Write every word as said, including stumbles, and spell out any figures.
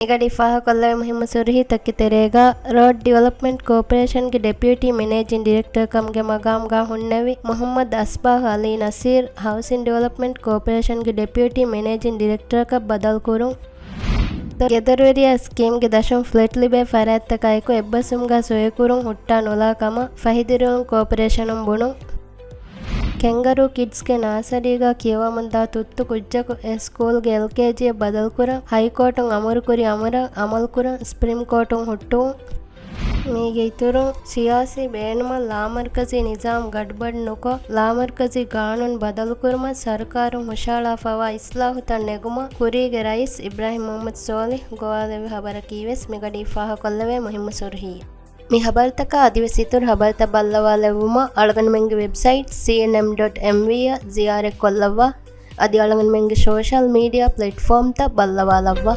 މިގަޑީ ފާހަގަކޮށްލެވޭ މުހިއްމު ސުރުހީތަކުގެ ތެރޭގަ، ރޯޑް ޑިވެލޮޕްމަންޓް ކޯޕަރޭޝަންގެ ޑެޕިއުޓީ މެނޭޖިން ޑިރެކްޓަރ ކަމުގެ މަގާމުގަ ހުންނެވި މުހައްމަދު އަސްބާހް އަލީ ނަސީރް، ހައުސިން ޑިވެލޮޕްމަންޓް ކޯޕަރޭޝަންގެ ޑެޕިއުޓީ މެނޭޖިން ޑިރެކްޓަރަކަށް ބަދަލުކުރުން. ގެދޮރުވެރިޔާ ސްކީމްގެ ދަށުން ފްލެޓް ލިބޭ ފަރާތްތަކާއެކު އެއްބަސްވުމުގަ ސޮއެކުރުން ހުއްޓާ ނުލާ ކަމަށް ފަހި ދިރިއުޅުން ކޯޕަރޭޝަނުން ބުނުން. ކެންގަރޫ ކިޑްސްގެ ނާސަރީގަ ކިޔަވަމުންދާ ތުއްތު ކުއްޖަކު އެ ސްކޫލްގެ އެލްކޭޖީއަށް ބަދަލުކުރަން ހައިކޯޓުން އަމުރުކުރި އަމުރަށް އަމަލުކުރަން ސްޕްރީމް ކޯޓުން ހުއްޓުވުން. މީގެ އިތުރުން، ސިޔާސީ ބޭނުމަށް ލާމަރުކަޒީ ނިޒާމް ގަޑުބަޑު ނުކޮށް، ލާމަރުކަޒީ ގާނޫނު ބަދަލުކުރުމަށް ސަރުކާރުން ހުށަހަޅާފައިވާ އިސްލާހުތައް ނެގުމަށް ކުރީގެ ރައީސް އިބްރާހިމް މުހައްމަދު ސޯލިހް ގޮވާލެއްވި ޚަބަރަކީވެސް މިގަޑީ ފާހަގަކޮށްލެވޭ މުހިއްމު ސުރުހީ. މި ޚަބަރުތަކާ އަދިވެސް އިތުރު ޚަބަރުތައް ބައްލަވާލެއްވުމަށް އަޅުގަނޑުމެންގެ ވެބްސައިޓް ސީއެންއެމް ޑޮޓް އެމްވީ އަށް ޒިޔާރަތްކޮށްލައްވާ. އަދި އަޅުގަނޑުމެންގެ ސޯޝަލް މީޑިއާ ޕްލެޓްފޯމްތައް ބައްލަވާލައްވާ.